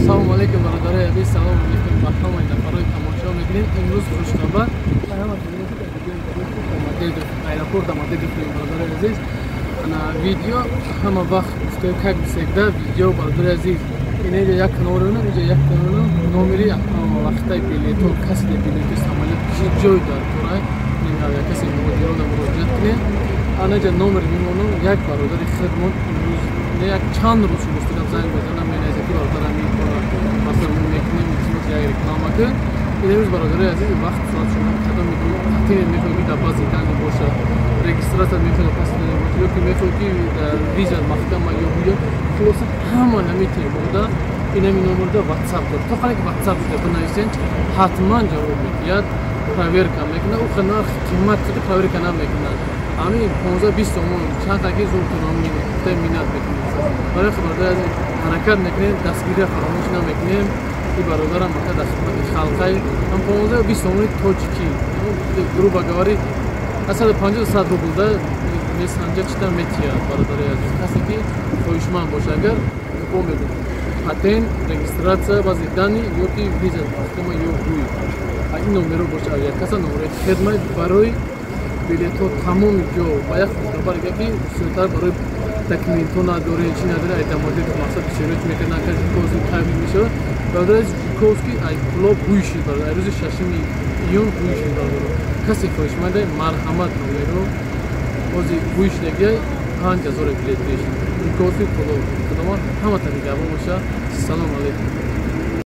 Салом алейкум, бародарои азиз, салом алейкум ба ҳамаи нафарҳои тамошо мекунед. Имрӯз хушхабар аэропорт Домодедово, бародарои азиз. Ана видео ҳама вақт гуфтем, как всегда видео, бародари азиз. Инҷа як канал, инҷа як канал, номери вақтай билетҳо, касе билети самолёт чи ҷой дар кора, касе муҳоҷирона муроҷиат кунед. Анаҷа номер мемонам. Як бародари хидмон имрӯз як чанд рӯз шуд занг мезанам, менависа ки бародар, ҳамин кора масалан мо мекунем, илтимос, як реклама кун. Имрӯз, бародари азиз, вақт соат шумо кадом патент мехоҳед, ки дар баъзе данные бошад, регистрация мехоҳед, пас бошад, ё ки мехоҳед, ки дар виза маҳкама ё гӯё, хулоса, ҳама ҳамин темода инами номерда WhatsApp дорад. То қадар ки WhatsApp шуда бинависен, ҳатман ҷавоб медиҳад, проверка мекунад. Ӯ нарх қимат қади проверка намекунад. Ҳамин 15-20 сомон чанд таки зуртон минат мекунед. Барои бародари азиз, ҳаракат мекунем, дастгирия фаромӯш намекунем. И бародарам ака дар хидмати халқай ҳам 15-20 сомони тоҷикӣ, грубо говоря, аз 150 100 рубл да месанҷа, чита метиҳад. Бародари азиз, касе ки хоҳишманд боша, агар бо мегӯм, патент, регистрация, баъзи данные ё ки виза маҳкама ё гӯй, ин номеро боша, як каса номерои хидмат барои билетҳо тамоми ҷо. Ба як хабар ки бисёртар барои документҳо надоре, чи надоре, ай Домодедово мақсад бисёриё чи мекунад, ка Жуковский табил мешавад. Бародари, Жуковский ай Кӯлоб бӯй шид, бародар, ай рӯзи 6-уми июн бӯй шид. Бародаро, касе хоҳишманде, марҳамат, номеро бози бӯй шидагиай, 5000 билет пеш Жуковский, Кӯлоб. Худованд ҳамата нигаҳбон боша. Салом алейкум.